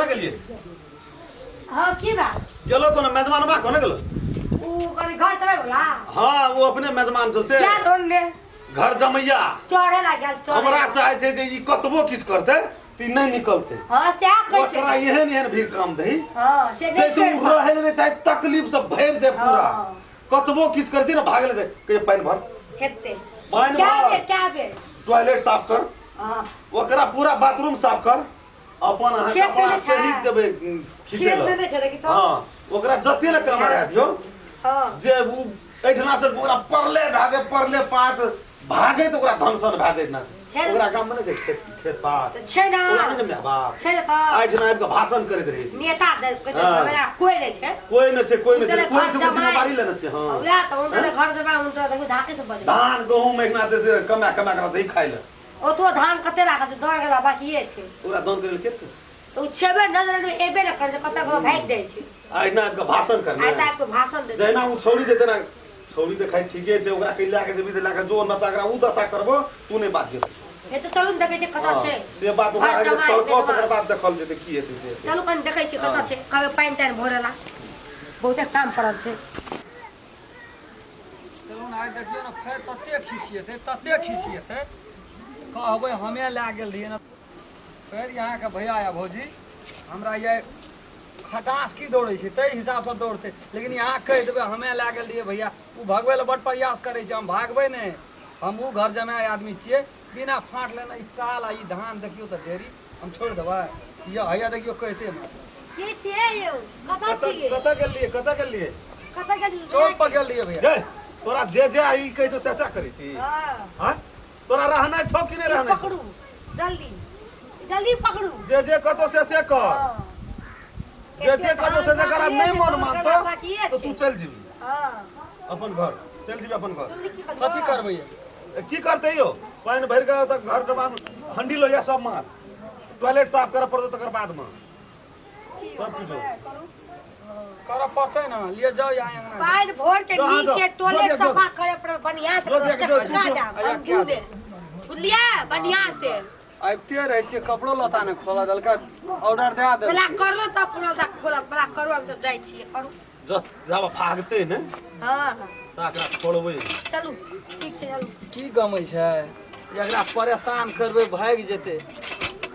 गेलियै? हाँ, की बात? गेलो कोनो मेजबानबा कोने गेलो? ऊ कभी घर तबे बोला। हाँ, वो अपने मेजबान छौ से। क्या ढूंढने? घर जमैया। चढ़े ला गेल, चढ़े। हमरा चाहे छै जे ई कतबो किछु करतै तऽ ई नहि निकलतै। हाँ, सएह कहै छै। ओकरा एहन एहन भीड़ काम दही। हाँ, से नहि जैसे छोड़ि ओ रहै लए नहि चाहे, तकलीफ से भरि जाय पूरा। हाँ। कतबो किछु करतै ने, भागल जाय, कहियो पानि भर। हेतै। पानि क्या भर। बेर, क्या बेर? टॉयलेट साफ कर। हाँ। ओकरा पूरा बाथरूम साफ कर। अपन अहाँ छेद कपड़ा देने छै। सहित देबै खींचै छेद लए। देने छै, देखी तऽ। हाँ, ओकरा जते ने काम रह दियौ। हाँ। जे उ एहिठिना से ओकरा परले भए जाय, परले पात भागे तऽ ओकरा धनसन भए जाय एहिठिना से। हेल। ओकरा गाममे नहि छै खेत खेत पात। तऽ छै ने। ओकरा नहि छै माय बाप। छै ने तऽ। एहिठिना आबि कऽ भाषण करैत रहै छै। नेता दे कहै छै, हाँ। हमरा कोइ नहि छै। कोइ नहि छै, कोइ नहि छै, उनके कोइ घर छै, जमाइ। जिम्मेदारी लेने छै, हाँ। वएह तऽ उनके घर जमाइ, उनके देखू धाके से बजबै। धान गहूम एहिठिना दे से कमा कमा कऽ दही खाइ लए। ओतबो धान कते राखल छै, दऽ गेला बाकिए छै। ओकरा दान करै लए के? तऽ ओ छेबे नजर मे एबे ने करै छै, कतऽ कतऽ भागि जाइ छै। आ एहिना आबि कऽ भाषण करने। आइ तक भाषण दै छै। जहिना ओ छौड़ी छै तेना छौड़ी तऽ खाइ ठीके छै, ओकरा कहि लए कऽ जेबही तऽ लए कऽ जो, न तऽ एकरा ओ दशा करबो तू नहि बाजियौ। हे तऽ चलू ने, देखै छियै कतऽ छै। से बात ओकरा घर जमाइ, तड़कऽ, बेदमा। तकर बाद देखल जेतै की हेतै से हेतै। चलू कनि देखै छियै कतऽ छै, कहबै पानि तानि भरे ला, बहुते काम पड़ल छै। चलू ने, आइ देखियौ ने, फेर तते खिसिएतै, तते खिसिएतै, कहबै हमे लए गेल रहियै ने। फेर अहाँके भैया या भौजी हमरा ये खटास की दौड़ै छै ताहि हिसाबसँ दौड़तै, लेकिन यहाँ कहि देबै हमे लए गेल रहियै भैया, ओ भगबै लए बड़ प्रयास करै छै। हम भागबै नहि, हम ओ घर जमाय आदमी छियै, बिना फाँट लेने ई टाल आ ई धान देखियौ तऽ ढेरी हम छोड़ि देबै? यऽ हैया देखियौ कहिते मात्र। के छियै यौ? कतऽ छियै? कतऽ गेलियै? कतऽ गेलियै? कतऽ गेलियै? चौक पर गेल रहियै भैया। गे, तोरा जे जे ई कहै छौ से से करै छी? हाँ। हाँ, तोरा रहनाइ छौ कि नहि रहनाइ छौ? पकड़ू जल्दी जल्दी पकड़ू। जे जे कतौ से से कर। हाँ। जे जे कतौ से से कर। आब नहि मन मानतौ बाकिए तऽ तू छै। चलि जेबही। हाँ। अपन घर चलि जेबही, अपन घर। सुनली की कहलियौ? कथी करबै? की करतै यौ? पानि भरि कऽ तऽ घर डबा हंडी लऽ जा, सब मार, टॉयलेट साफ करऽ पड़तौ, तकर बादमे सब किछु करऽ पड़तै ने, लिए जाउ यहाँ अङ्गना। पानि भोर के जो, हाँ, नीक जो, से जो, टॉयलेट जो, जो। सफा करे पड़त बढ़िया से। जो, जो, जो, चकचका जो। जाब अया, हम क्या दू बेर बुझलियै बढ़िया से। आबिते रहै छियै, कपड़ो लत्ता नहि खोलऽ देलकै, ऑर्डर दए पहला देलकै। करू तब पूरा दा खोलब, पहला करू, हम सब जाइ छियै, करू। जब जब भागतै ने। हाँ हाँ। तऽ एकरा छोड़बै। चलू, ठीक छै, चलू। की गमै छै? एकरा परेशान करबै भागि जेतै।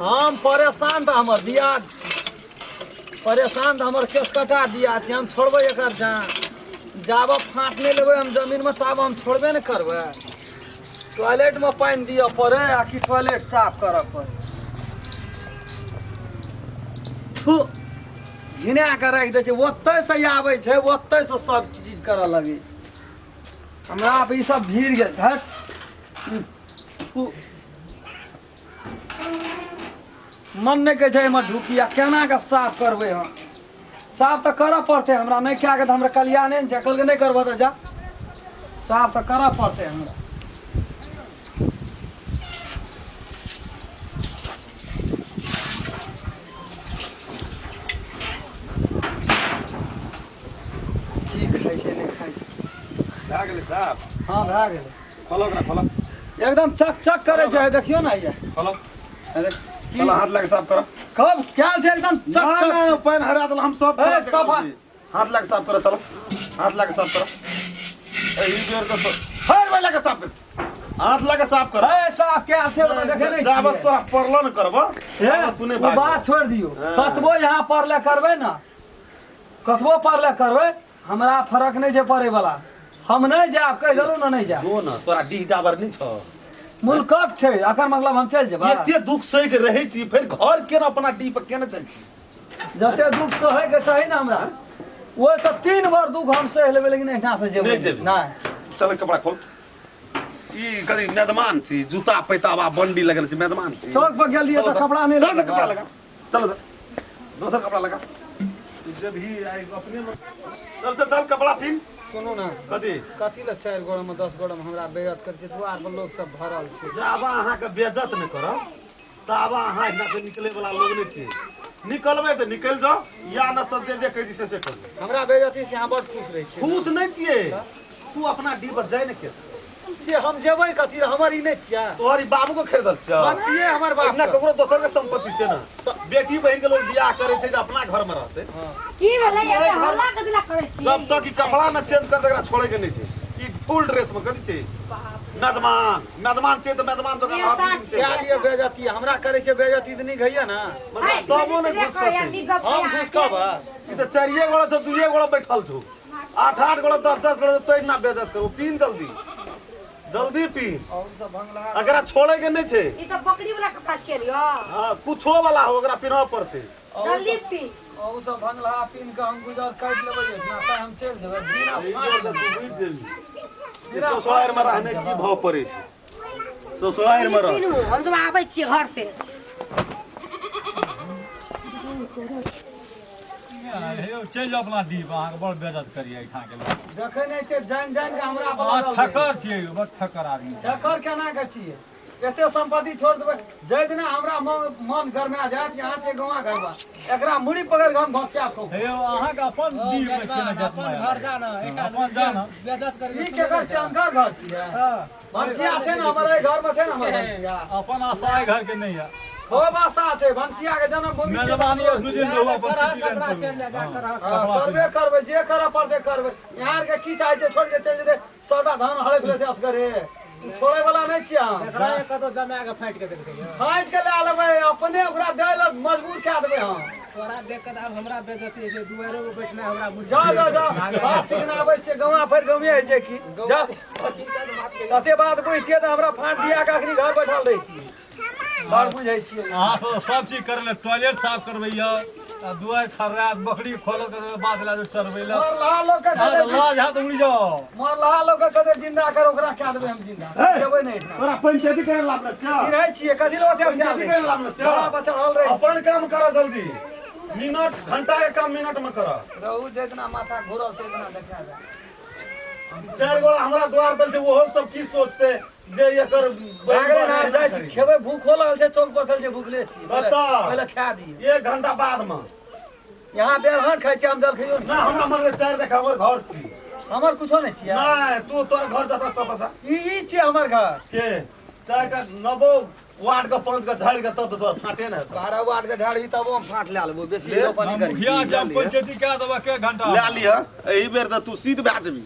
हम परेशान तऽ हमर दियाद छी, परेशान तऽ हमर केस कटा दियाद छी। हम छोड़बै एकर जान? जाबऽ फाँट नहि लेबै हम जमीनमे ताबऽ हम छोड़बे नहि करबै। टॉयलेटमे पानि दिअ पड़ै आ कि टॉयलेट साफ करऽ पड़ै? थू, घिना कऽ राखि दै छै। ओतहिसँ आबै छै, ओतहिसँ सब चीज करऽ लगै छै। हमरा आब ई सब भीड़ गेल, धत। थू। मन नहि कहै छै एहिमे ढुकी। आ केना कऽ साफ करबै हम? साफ तऽ करऽ पड़तै हमरा, नहि कए कऽ तऽ हमरा कल्याणे ने छै। कहलकै नहि करबह तऽ जा, साफ तऽ करऽ पड़तै हमरा। की खाइ छै, नहि खाइ छै? भए गेलै साफ? हँ, भए गेलै। खोलो ओकरा, खोलो। एकदम चक चक करै छै, देखियौ ने भैया। खोलो। की? चलो, हाथ लगा साफ करो। कब क्या छै? एकदम चक ना चक। ना, पानि हरा देल हम सब। ए, सफा। हाथ लगा साफ करो, चलो, हाथ लगा साफ करो। ए, ई बेर के तो हर बेर लगा साफ कर, हाथ लगा साफ कर। ए, साफ क्या छै बता, देखे नहीं जाबत छियै। तोरा पड़लो न करबो हे, ताबत तू नहि ओ भागबो। बात छोड़ि दियौ। हाँ। कतबो यहाँ पढ़ले करबै ने, कतबो पढ़ले करबै, हमरा फरक नहि छै पढ़े वाला। हम नहि जायब, कहि देलहुँ ने, नहि जायब। जो न, तोरा डीह डाबर नहि छौ? मुल्कक छै, एकर मतलब हम चलि जेबै? एते दुख सहि के रहै छी, फेर घर केना, अपना डीह पर केना चल छी? जते दुख सहै के चाही ने हमरा, ओहिसँ 3 बार दुख हम सहि लेबै, लेकिन एहिठाम से जेबै नहि जेबै। नहि। चल, कपड़ा खोल। ई कथी मेजमान छी? जूता पैताबा बंडी लगल छै, मेजमान छी? चौक पर गेल रहियै चलो तऽ कपड़ा नहि चल तऽ लगेबै। कपड़ा लगा, चलो तऽ दोसर कपड़ा लगा। तू जे भी आई अपने में चल चल चल, कपड़ा पिन। सुनू ने। कथी? कथी लए 4 गोड़मे 10 गोड़मे हमरा बेइज्जत करै छै? दुआर पर लोक सब भरल छै। जाबा अहाँके बेइज्जत नहि करब ताबा अहाँ एहिना से निकले वाला लोग नहि छी। निकलबै तऽ निकलि जाउ, या न तऽ जे जे कहै छी से से करू। हमरा बेइज्जती से अहाँ बड़ खुश रहै छियै? खुश नहि छियै। तू अपना डीह पर जाय ने केस। से हम जेबै कथी लए? हमर ई नहि छियै। तोहर ई बाबू के खरीदल छ? हँ, छियै हमर बाप ना के। ककरो दोसर के संपत्ति छै ना। बेटी बहिन के लोग बियाह करे छै जे अपना घर में रहते। की भेलै एते हल्ला कथी ला करै छी? जब तक ई कपड़ा न चेंज कर एकरा छोड़े के नहीं छै। ई फुल ड्रेस में कथी छै? मेजबान, मेजबान छै तऽ मेजबान जकाँ मेहता रहत छै। क्या लिए बेजती हमरा करै छै? बेजती तऽ नहि घैया ना। मतलब तबो नहि घुस करतै। हम घुस कब? ई तऽ चारिये गोड़ा छौ, दुइये गोड़ा बैठल छौ। आठ आठ गोड़ा दस दस गोड़ा तोड़ ना बेइज्जत करू। पीन जल्दी जल्दी पीन। और सब भंगला। एकरा छोड़े के नहीं छै। ई तऽ बकरी वाला कपड़ा छियै यौ। हाँ, कुछो वाला हो ओकरा पिन्हऽ पड़तै। जल्दी पी। और सब भंगला पिन के हम गुजर काटि लेबै ना तऽ हम चलि जेबै बिना ई फाँक जोर से बुझि जेबही। ई ससुरारि में रहने की भाव पड़ै छै। ससुरारि में रह। पीनू, हम सब आबै छियै घर से। हे यौ, चलि जाउ अपना दीप, अहाँके बड़ बेइज्जत करियै एहिठामके लोक। देखै नहि छै जानि जानि के हमरा पर अहाँ लगल छै। थकर छियै यौ, बड़ थकर आदमी छियै। थकर केना के छियै? एते संपत्ति छोड़ देबै जाहि दिना हमरा मन गरमा जायत यहाँ छै गाँवा घरवा एकरा मुड़ी पकड़ के हम घोसिया खाउ। हे यौ, अहाँके अपन दीप मे केना अपन घर जाना अपन जाना। बेइज्जत करी। ई केकर छै? अनकर घर छियै। भनसिया छै ने हमर एहि घर में छै ने हमर भनसिया। अपन आशा एहि घर के नहि यऽ। खूब आशा छै भनसिया के जन्मभूमि छै। मेजबानी एक दू दिन रहू अपन करह सिटी लाइन कपड़ा करू। चलि जा, जा करह। हाँ, करबे करबै, जे करऽ पड़तै करबै। यहाँ आरके की चाहै छै? छोड़ि के चलि जेतै सबटा धान हड़पि लेतै असगरे। छोड़ै वाला नहि छियै हम। एकरा एक कतौ जमा के फाटि के देलकै यौ। फाटि के लए लेबै अपने, ओकरा दै लए मजबूर कए देबै हम। तोरा देख के तऽ आब हमरा बेइज्जती होइ छै, दुआरे पर बैठनाइ हमरा मुश्किल। जा जा जा, बात चिकनाबै छियै गौआँ फेर गौए होइ छै की। जा, सते बात बुझतियै तऽ हमरा फाँट दिया के अखनी घर बैठल रहितियै। बड़ बुझै छियै अहाँ सब सब चीज करै लए, टॉयलेट साफ करबैया आ दुआरि खर्रा बकरी खोलत बाध लए जाउ चरबै लए। मरलहा लोक के अहाँ कते तऽ लाज हैत उड़ि जाउ। मरलहा लोक के कते जिंदा कर ओकरा कए देबै हम जिंदा। देबै नहि एहिठिना। तोरा पंचायती करे लाभ न छ। चिन्है छियै कथी लए ओते पंचायती करे लाभ न छ। बड़ा पर चढ़ल रहे। अपन काम कर जल्दी। मिनट घंटा के काम मिनट में कर। रहू जितना माथा घुरल से इतना देखा जा। चारि गोड़ा हमरा द्वार पर छै, ओहो सब की सोचते जे एकर भए गेलै ने, आब जाइ छी खेबै, भूखो लगल छै, चौक बसल छै, भूखले छी। पहिले बताउ। पहिले खा दियै। एक घंटा बाद में यहाँ बेरहन खाइ छी हम जलखैयो ना हमरा मन चारि देखा हमर घर छी। हमर कुछो नहि छियै। नहीं तू तोर घर जतऽ ततऽ जा। ई छियै हमर घर। के चारि टा नबो वार्ड के पंच के झाड़ि के तब तऽ तोर फाटे ने हेतौ। 12 वार्ड के झाड़बी तबो हम फाट लए लेबो, बेसी ले, रोपा नहि करी। मुखिया जी, हम पंचायती कए देबऽ के घंटा लए लिह एहि बेर तऽ तू सिद्ध भए जेबही।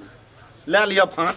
लए लिह फाट।